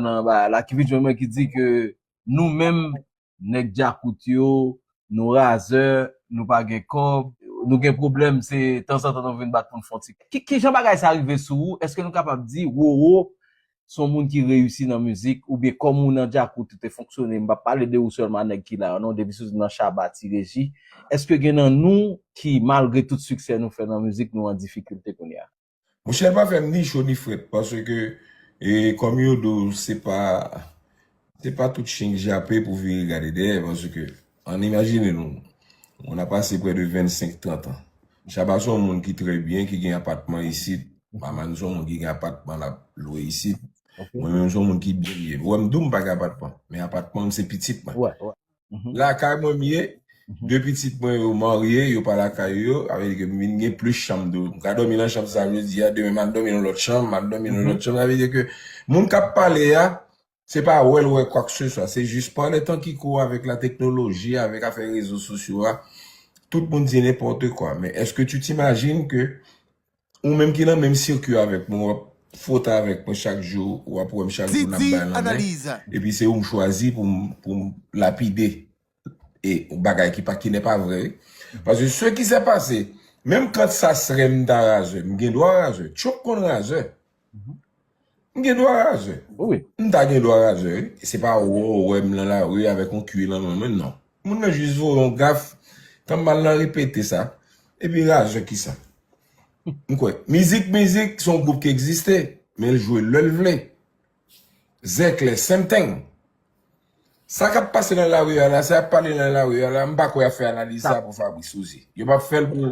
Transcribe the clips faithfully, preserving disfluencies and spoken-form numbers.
Nan ba la ki vin jwenn mwen ki di ke nou menm nèg djakout yo, nou razè, nou pa gen kòb, nou gen pwoblèm, se tanzantan nou vin bat pou n fè yon ti. Ki, ki jan bagay sa rive sou ou? Èske nou kapab di Roro se yon moun ki reyisi nan mizik, oubyen kòm ou nan djakout ou te fonksyone, m p ap pale de ou sèlman nèg ki la yo non, depi sou nan Shabba, Ti Reji, èske gen nan nou ki malgre tout siksè nou fè nan mizik nou an difikilte kounye a? Monchè, pa fè m ni cho ni frèt, paske e, kòm yo di w, se pa se pa tout chen k jape pou vire gade dèyè, paske ann imajine nou, on a pase prè de vennsenk, trant an. Shabba se yon moun ki trè byen, ki gen apatman isit. Maman se yon moun ki gen apatman l ap lwe isit. Mwen menm se yon moun ki byen m ye. Ou wè m di w m pa gen apatman, men apatman m se pitit mwen. Lakay mwen m ye, de pitit mwen yo marye, yo pa lakay yo, sa vle di ke m vin gen plis chanm de, m ka dòmi nan chanm sa jodi a, demen m al dòmi nan lòt chanm, m al dòmi nan lòt chanm, sa vle di ke moun k ap pale a, se pa wè l wè kwakseswa, se jis pa le tan ki kouri avèk la teknoloji, avèk afè rezo sosyo a, tout moun di nenpòt kwa, men èske tu t'imagines ke ou menm ki nan menm sirkwi avèk mwen, w ap fwote avèk mwen chak jou, w ap wè m chak jou n ap bay lanmen, epi se ou m chwazi pou m, pou m lapide e bagay ki pa, ki n'est pas vrai, wi. Paske ce qui s'est passé, menm quand sa srè m ta razè, m gen dwa razè, Tchoup konn razè. M gen dwa razè. M ta gen dwa razè, wi. Se pa ou wè m nan lari avèk yon kwi nan men mwen, non. Moun nan jis voye yon gaf, tan m al nan repete sa, epi razè kisa? M kwè. Mizik, mizik, se yon gwoup ki egziste, men l jwe lè l vle. Zèklè, same thing. Sa k ap pase nan lari a la, sa y ap pale nan lari a la, m pa kwè y ap fè analiz sa pou Fabrice Souzy. Yo p ap fè l pou,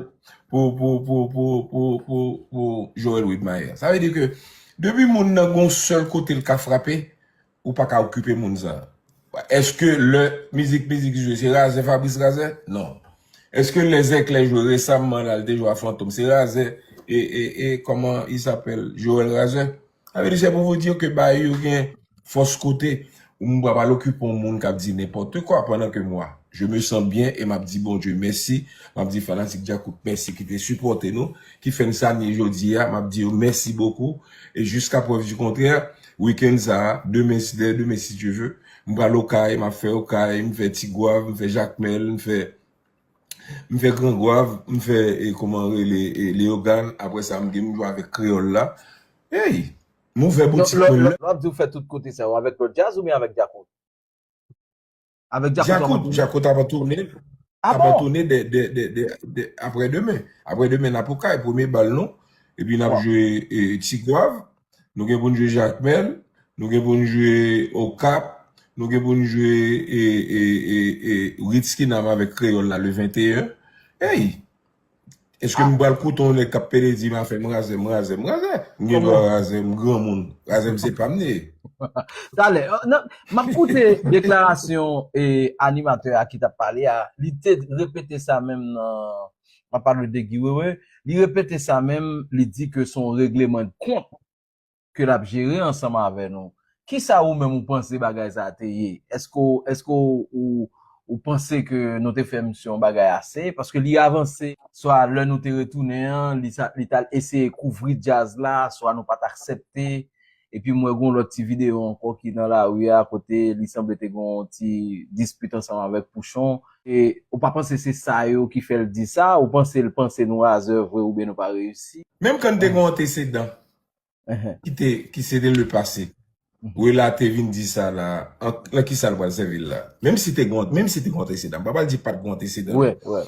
pou, pou, pou, pou, pou, pou Joel Widmaier. Sa vle di ke depi moun nan gon sèl kote l ka frape, ou pa ka okipe moun sa. Èske lè mizik, mizik jwe, se razè Fabrice razè? Non. Èske lè Zèklè jwe resamman la, l te jwe a Fantom, se razè e, e, e, kòman i sapèl, Joel razè? Sa vle di, c'est pour vous dire que bagay yo gen fòs kote ou m pa pral okipe yon moun k ap di nenpòt kwa pandan ke mwa, je me sens bien e m ap di Bondye mèsi, m ap di fanatik Djakout mèsi ki te sipòte nou, ki fè n sa n ye jodi a, m ap di yo mèsi bokou e jiska prèv di kontrè, wikenn sa a, demen si, dèyè demen si Dye ve, m pral Okay, m ap fè Okay, m fè Tigwav, m fè Jakmèl, m fè M fè Gran Gwav, m fè e, kòman rele e, Leyogàn, apre sa m gen m jwe avèk Kreyòl la. Ey! M ouvè boutik mwen lè. Lè w ap di w fè tout kote sa yo, avèk lòt djaz oubyen avèk djakout? Avèk djakout w ap an toune? Djakout, djakout ap an toune. Ap an toune dè, dè, dè, dè, dè, aprè demen. Aprè demen n ap Okay, premye bal nou. Epi n ap jwe e, Tigwav. Nou gen pou n jwe Jakmèl, nou gen pou n jwe Okap, nou gen pou n jwe e, e, e, e, Ritz Kinam avèk Kreyòl la le venteyen. Ey! Èske m pral koute yon nèg k ap pede di m afè m razè, m razè, m razè? M gen dwa razè, m granmoun. Razè m se pa m li ye. Talè, m ap koute deklarasyon e, animatè a ki t ap pale a. Li te repete sa menm nan, m ap pale de Guy Wewe, li repete sa menm, li di ke se yon regleman de kont ke l ap jere ansanm avè nou. Kisa ou menm ou panse bagay sa a te ye? Èske w, èske w, ou, ou panse ke nou te fè misye yon bagay ase? Paske li avanse, swa lè nou te retounen an, li sa, li t al eseye kouvri djaz la, swa nou pa t aksepte. Epi m wè gen yon lòt ti videyo ankò ki nan lari a, kote li sanble te gen yon ti dispit ansanm avèk Pouchon. E ou pa panse se sa yo ki fè l di sa? Ou panse l panse nou razè vre oubyen nou pa reyisi? Menm kan n te gen yon antesedan, ki te, ki se te le pase. Relate vin di sa la, an, nan kisa l pral sèvi l la? Menm si te gen, menm si te gen antesedan, m pa pral di pa t gen antesedan.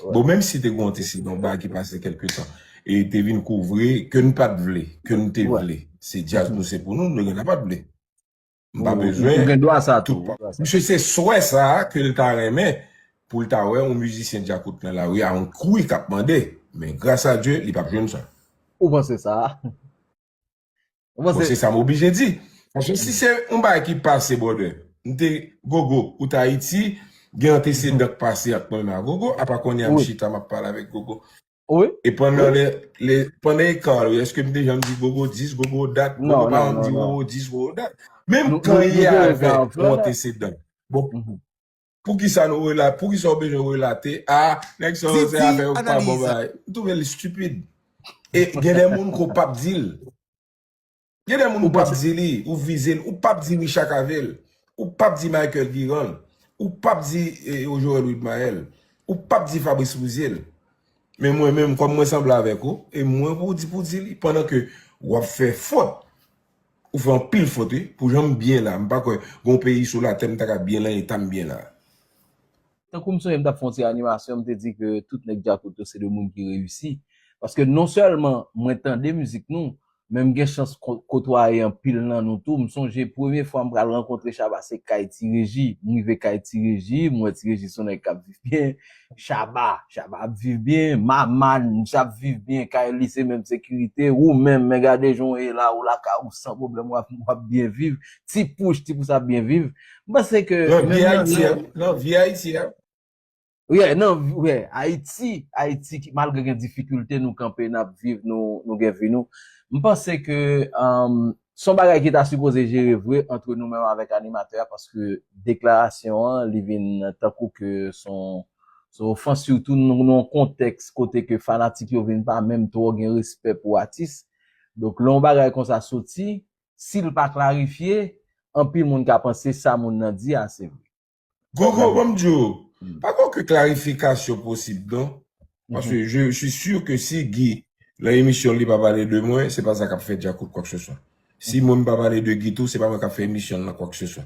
Bon, menm si te gen antesedan, yon bagay ki pase kèlke tan, e te vin kouvri, ke n pa t vle, ke n te vle. Se djaz nou, se pou nou, nou gen dwa pa t vle. M pa bezwen. Ou gen dwa sa tou. Misye se swè sa a ke l ta renmen pou l ta wè yon mizisyen djakout nan lari a, yon kwi k ap mande. Men gras a Dye, li p ap jwenn sa. Ou panse sa? Bon, se sa m oblije di. Paske si se yon bagay ki pase, brother, m te Gogo, ou t Ayiti, gen antesedan k pase ant mwen menm a Gogo, apa kounye a m chita, m ap pale avèk Gogo. E pandan le, le, pandan ekar yo, èske m te janm di Gogo dis, Gogo dat? Gogo pa janm di Roro dis, Roro dat. Menm kan ye avèk yon antesedan. Bon, poukisa nou relate, poukisa w bezwen relate, a, nèg sa yo se afè yo k pa bon bagay? M twouve l estipid. E gen de moun ke w p ap di l. Gen de moun ou p ap di li, ou vize l, ou p ap di Richard Cavé l, ou p ap di Michael Guirand, ou p ap di eh, Joel Widmael, ou p ap di Fabrice Rouzier l. Men mwen menm, kòm mwen sanble avèk ou, e mwen pou di pou di li, pandan ke w ap fè fòt, ou fè anpil fòt, wi, pou jan m byen la, m pa kwè gon peyi sou latè m ta ka byen la eta m byen la. Tankou m sonje m t ap fè yon ti animasyon, m te di ke tout nèg Djakout yo se de moun ki reyisi. Paske non sèlman mwen tande mizik nou, men m gen chans ko- kotwaye anpil nan nou tou. M sonje premye fwa m pral rankontre Shabba se kay Ti Reji. M rive kay Ti Reji, m wè Ti Reji se yon nèg k ap viv byen. Shabba, Shabba ap viv byen. Maman, misye ap viv byen kay li, se menm sekirite. Ou menm, men gade jan w ye la, ou lakay ou san pwoblèm, w ap, w ap byen viv. Ti Pouch, Ti Pouch ap byen viv. M panse ke Nan menm vi nan Ayiti a, nan nan vi Ayiti a. Yeah, nan, yeah, Ayiti, Ayiti, ki- malgre gen difikilte nou kanpe, n ap viv, nou, nou gen vi nou. M panse ke um, se yon bagay ki ta sipoze jere vre antre nou menm avèk animatè a, paske deklarasyon an, li vin tankou ke se yon se yon ofans, sitou nou nan yon kontèks kote ke fanatik yo vin pa menm twò gen respè pou atis. Donk, lè yon bagay konsa soti, si l pa klarifye, anpil moun ka panse sa moun nan di a se vre. Gogo, ban m di w, pa kwè ke klarifikasyon posib, non? Paske je, je suis sûr que si Guy, nan emisyon li pa pale de mwen, se pa sa k ap fè Djakout kwakseswa. Si mwen m pa pale de Guy tou, se pa mwen k ap fè emisyon nan kwakseswa.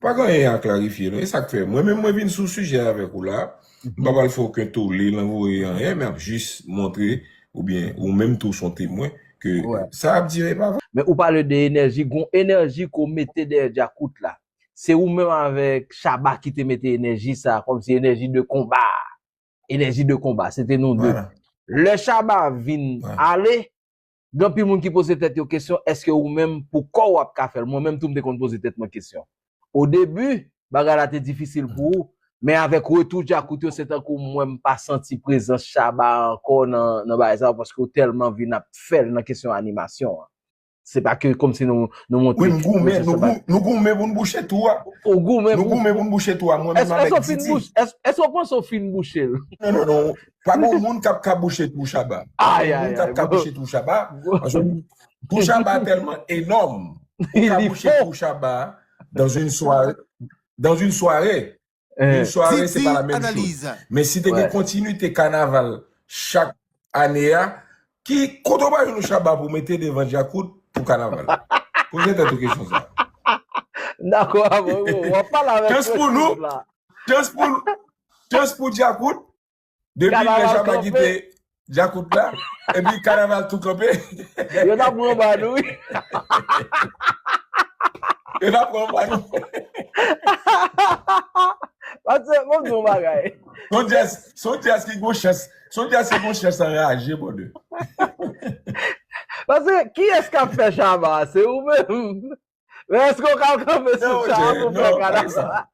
Pa gen anyen a klarifye, non. E sa k fè, mwen menm mwen vin sou sijè avèk ou la, m pa pral fè okenn tole, l anvoye anyen, men ap jis montre, oubyen ou menm tou se yon temwen, ke sa ap dire pa vre. Men ou pale de enèji, gon enèji ke w mete dèyè Djakout la. Se ou menm avèk Shabba ki te mete enèji sa, kòmsi enèji de konba. Enèji de konba, se te nou de. Lè Shabba vin ale, gen anpil moun ki poze tèt yo kesyon, èske ou menm pou kò w ap ka fè l? Mwen menm tou m te konn poze tèt mwen kesyon. O debi, bagay la te difisil pou ou, men avèk retou Djakout yo, se tankou mwen m pa santi prezans Shabba ankò nan, nan bagay sa yo, paske w tèlman vin ap fè l nan kesyon animasyon an. Se pa ke kòmsi nou, nou montre. Wi, m goumen, nou gou- nou goumen pou n bouche twou a. Ou goumen Nou pou. goumen pou n bouche twou a, mwen menm Èske èske avèk w fin Didi. bouche? Èske èske w panse w fin bouche l? Non, non, non. Pa gen moun k ap ka bouche twou Shabba. Pa Ay, gen ay, moun k ap ay. ka bouche twou Shabba. Paske twou Shabba tèlman enòm. Ou ka Li bouche fò. Twou Shabba dans une soirée. Dans une soirée. Une Eh, soirée, c'est Didi pas la même chose. Analyse. Men si te gen Ouais. kontinite kanaval chak ane a, ki kote w pa jwenn yon Shabba pou mete devan Djakout pou kanaval? Poze tèt ou kesyon sa. Dakò, w ap pale avèk Chans pou nou. Prestige la. Chans pou, chans pou Djakout, depi lè Kanaval Shabba kanpe. Kite Djakout la, epi kanaval tou kanpe. Yo t ap pran ba nou, wi. Yo t ap pran ba nou. Paske, mwen di yon bagay. Son djaz, son djaz ki gon chans. Son djaz ki gon chans anraje, brother. Paske, kiyès k ap fè Shabba? Se ou menm. Men èske w ka kanpe sou Non, Shabba je- pou fè non, pa kanaval? sa.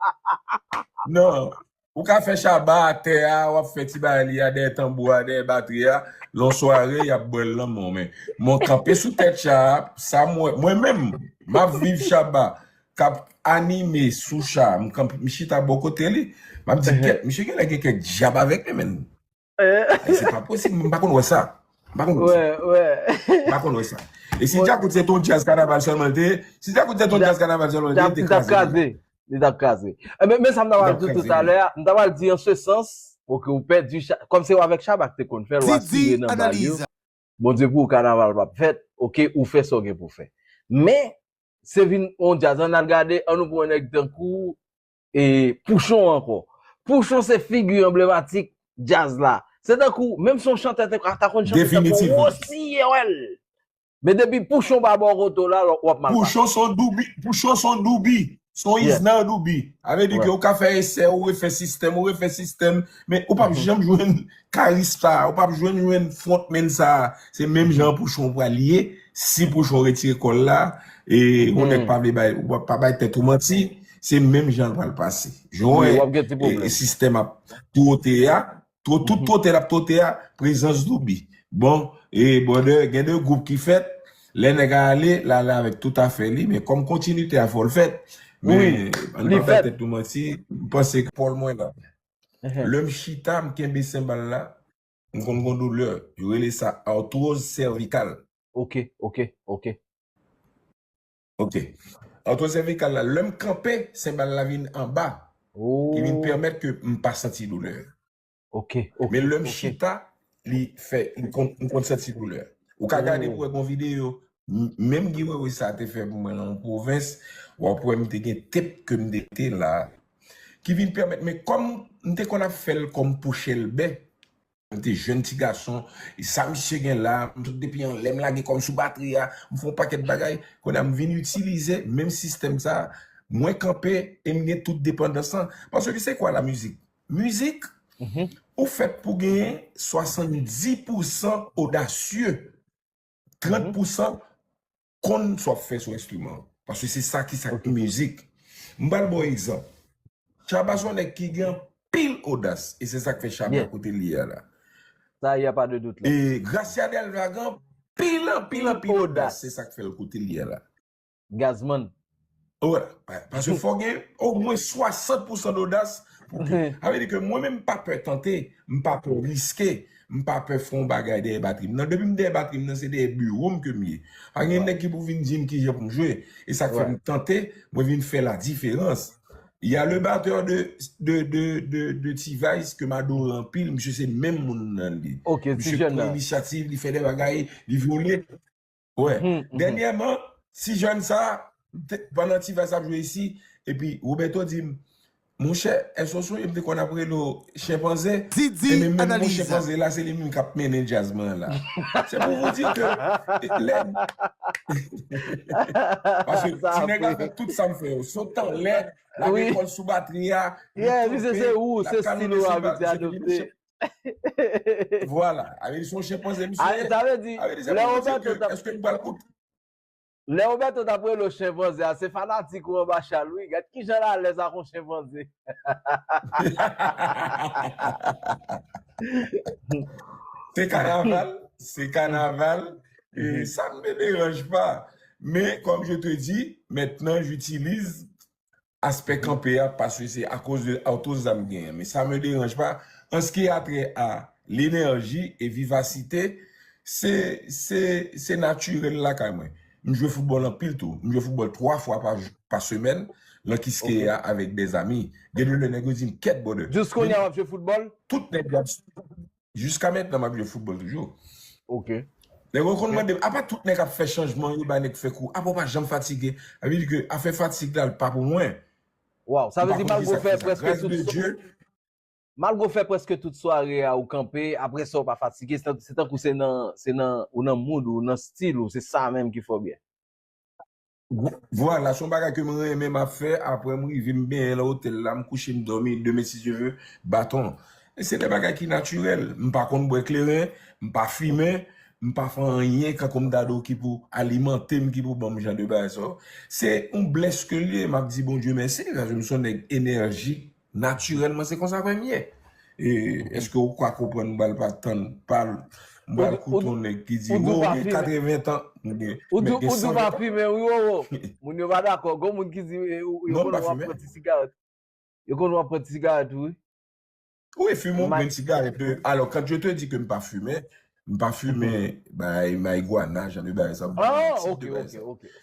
Non. Ou ka fè Shabba atè a, w ap fè ti bagay li a, dèyè tanbou a, dèyè batri a, lè yon sware, y ap bwè l nan men w. Men, men kanpe sou tèt cha a, sa mwen, mwen menm, m ap viv Shabba, k ap anime sou cha, m kanpe, m chita bò kote li, m ap di, gèt, misye genlè gen kèk dyab avèk li, men. Ay, se pa posib, m pa konn wè sa. M pa konn wè sa. Wè, wè. M pa konn wè sa. E si Djakout se ton djaz kanaval sèlman l te ye, si Djakout se ton djaz kanaval sèlman l te ye, li te Li t ap kraze. Kraze. Li t ap kraze. E, men, men sa m ta pral di toutalè a, m ta pral di an se sans, ok, ou pèdi, Cha- kòm se w avèk Shabba k te konn fè l, ou asire nan bal yo. Bondye pou ou, kanaval p ap fèt, ok, ou fè sa w gen pou w fè. Men, se vin yon djaz, ann al gade, ann nou pran yon nèg tankou e, Pouchon ankò. Pouchon se figi anblematik djaz la. Se tankou, menm si yon chantè te ta konn chante tankou Rossy Ewell. Men depi Pouchon pa bò kote w la, w ap mal pase. Pouchon se yon doubi, Pouchon se yon doubi. Se yon Isner doubi. A vle di ke ou ka fè esè, ou refè sistèm, ou refè sistèm, men ou p ap janm jwenn karis sa, ou p ap jwenn jwenn frontman sa. Se menm jan Pouchon pral ye, si Pouchon retire kò l la, e yon nèg pa vle bay, ou pa bay tèt ou manti, se menm jan l pral pase. Jan e, e sistèm ap twote a, Tout, tout twote l ap twote a, prezans Douby. Bon, e brother, gen de gwoup ki fèt, lè nèg a ale, l ale avèk tout afè li, men kòm kontinite a fò l fèt, men ann pa fè tèt nou manti, m panse ke Paul mwen la. Lè m chita, m kenbe senbal la, m konn gon doulè. Yo rele sa arthrose cervicale. Ok, ok, ok. Ok. Arthrose sèvikal la, lè m kanpe, senbal la vin anba. Ki vin pèmèt ke m pa santi doulè. Ok, ok. Men lè m chita, li fè, m konn, m konn santi doulè. Ou ka gade pou wè gon videyo, m- menm giveaway sa te fè pou mwen nan yon pwovens, w ap wè m te gen tep ke m te mete la, ki vin pèmèt, men kòm m te konn ap fè l kòm pou chèlbè, m te jèn ti gason, e sa misye gen la, m sot depi anlè, m lage kò m sou batri a, m fè yon pakèt bagay, kounye a m vin itilize menm sistèm sa, mwen kanpe e m gen tout depandans lan. Paske se kwa la mizik? Mizik, ou fèt pou genyen swasanndis pousan odasye, trant pousan konn sa w ap fè sou enstriman. Paske se sa ki sa k mizik. M pral ba w egzanp. Shabba se yon nèg ki gen anpil odas, e se sa k fè Shabba kote l ye a la. Sa, y a pas de doute la. E Gracia Delva gen anpil, anpil, anpil odas, se sa k fè l kote l ye a la. Gazman. Wi, paske fò gen omwen swasant pousan dodas pou ke. Sa vle di ke mwen menm m pa pè tante, m pa pè riske, m pa pè fè yon bagay dèyè batri m nan. Depi m dèyè batri m nan, se dèyè biwo m ke m ye. Pa gen nèg ki pou vin di m kijan pou m jwe. E sa k fè m tante, mwen vin fè la diferans. Il y a le batteur de, de, de, de, de T-Vice ke m adore anpil, misye se menm moun nan li. Ok, ti jèn nan. Misye pran inisyativ, li fè de bagay, li vole. Wè. Dènyèman, ti jèn sa, pandan T-Vice ap jwe isi, epi Roberto di m, monchè, èske w sonje m te konn ap rele w chenpanze? Ebyen menm mo chenpanze la, se li menm k ap mennen djaz mwen an la. Se pou w di ke lè. Paske ti nèg la fè tout sa m fè yo. Sot anlè, lage kò l sou batri a. Yeah, misye se ou, se stil ou abitye adopte. Vwala. Avè di se yon chenpanze misye ye. Sa vle di, lè Roberto t ap. Èske m pral koute? Lè Roberto t ap rele w chenpanze a, se fanatik ou anba chal wi. Gad kijan l alèz ak yon chenpanze. Se kanaval, se kanaval. E ça ne me dérange pas. Mais comme je te dis, maintenant j'utilise aspè kanpe a, paske se akoz de arthrose sa m genyen. Mais ça me dérange pas. En ce qui a trait à l'énergie et vivacité, se, se, se natirèl lakay mwen. M jwe foutbòl anpil tou. M jwe foutbòl twa fwa pa, pa semèn, nan Kiskeya avèk dèzami. Gen de lè nèg yo di m, kèt, brother. Jis kounye a w ap jwe foutbòl? Tout nèg yo ap Jiska mentnan, m ap jwe foutbòl toujou. Ok. Nèg yo konn mande m, apa tout nèg ap fè chanjman yo bay nèg fè kou? Apa w pa janm fatige? Sa vle di ke afè fatig la, l pa pou mwen. Waw, sa vle di malgre w fè prèske tout swa-, malgre w fè prèske tout sware a ou kanpe, apre sa w pa fatige, se tan-, se tankou se nan, se nan, ou nan mood ou, nan stil ou, se sa menm ki fè w byen. Vwala, se yon bagay ke m renmen m ap fè, apre m rive m benyen nan otèl la, m kouche m dòmi, demen si Dye ve, baton. E se de bagay ki natirèl, m pa konn bwè kleren, m pa fimen, m pa fè anyen kankou m ta di w ki pou alimante m, ki pou ban m jan de bagay sa yo. Se yon blès ke l ye, m ap di Bondye mèsi, paske m se yon nèg enèjik, natirèlman, se konsa ke m ye. E èske ou ka konprann m pral pa tann, pa m pral koute yon nèg ki di, o, m gen katreven tan, m gen, m gen san tan. Ou di w pa fimen, wi, wowo. Moun yo pa dakò. Gon moun ki di, e, ou, yo konn w ap pran ti sigarèt. Yo konn w ap pran ti sigarèt, wi. Wi, fimen yon grenn sigarèt. Alò, quand je te dis que m pa fimen, m pa fimen bay marijuana, jan de bagay sa, m pa fimen.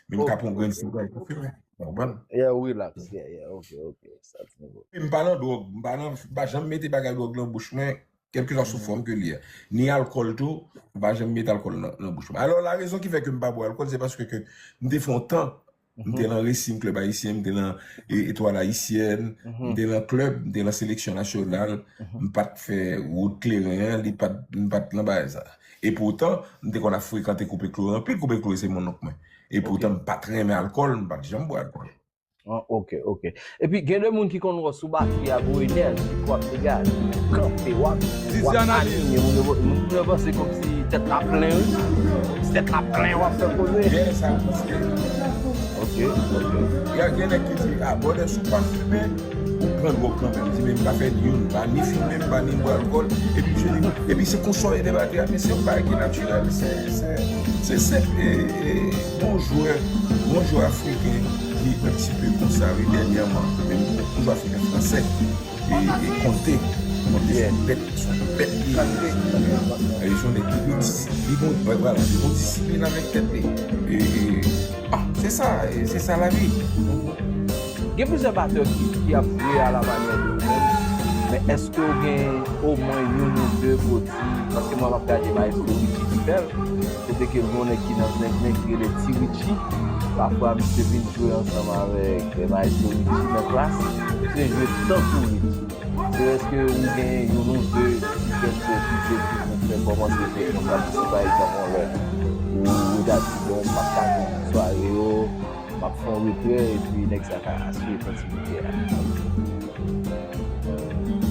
Men m ka pran yon grenn sigarèt pou fimen. Ou konprann? Yeah, relax. Yeah, yeah, ok, ok. Sa ti nèg. M pa nan dwòg, m pa nan, m pa janm mete bagay dwòg nan bouch mwen, kèlkeswa sou fòm ke li ye. Ni alkòl tou, m pa janm mete alkòl nan, nan bouch mwen. Alò, la rezon ki fè ke m pa bwè alkòl, se paske ke m te fè yon tan, m te nan Racing Club Haïtien, m te nan e, Étoile Haïtienne, m te nan klèb, m te nan seleksyon nasyonal, m pa t fè wout kleren an, li pa t, m pa t nan bagay sa. E poutan, m te konn ap frekante Koupe Kloe anpil, Koupe Kloe se monnonk mwen. E poutan, m pa t renmen alkòl, m pa t janm bwè alkòl. Ah, ok, ok. Epi, gen de moun ki konn wè sou batri a gwo enèji, w ap degaje, w kanpe, w ap, w ap anime. Moun yo, moun yo panse kòmsi tèt la plen, wi. Si tèt la plen, w ap fè koze. Gen sa, paske. Ok, ok. Gen, gen nèg ki di, a, brother, si w pa fimen, ou pran dwòg kanmenm. M di, men m pa fè ni youn, m pa ni fimen, m pa ni bwè alkòl. Epi, m di, epi se konsa w ede batri a, men se yon bagay ki natirèl, se, se, se senp. E, e, bon jwè, bon jwè afriken, ki un petit peu konsa, wi, dènyèman. Men m gon jwè afriken fransè, e, e Konte. Konte se yon bèt, se yon bèt li ye. E se yon nèg ki gon dis-, li gon, vwala, li gon disiplin avèk tèt li. E, e, Ah, se sa, e se sa lavi. Gen plizyè batè ki, ki ap jwe a la manyè de ou menm, men èske w gen omwen youn ou de pwodui? Paske mwen m ap gade Maestro Richie ki fè l, kote ke l gen yon nèg ki nan Zenglen ki rele Ti Richie. Pafwa misye vin jwe ansanm avèk Maestro Richie nan klas, misye jwe tankou Richie. Se èske ou gen youn ou de ki fè pwodui, ki fè kòmanse fè konsa, si pa egzanp yon lè ou ou ta di bon, m ap ka jwe tout sware yo, m ap fè yon retrè epi nèg sa ka asire kontinite a.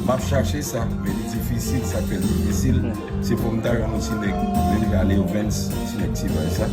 M ap chache sa, men li difisil, sa k fè l difisil, se fò m ta jwenn yon ti nèg, menm jan Leo Vens, ti nèg Ti Vaj sa.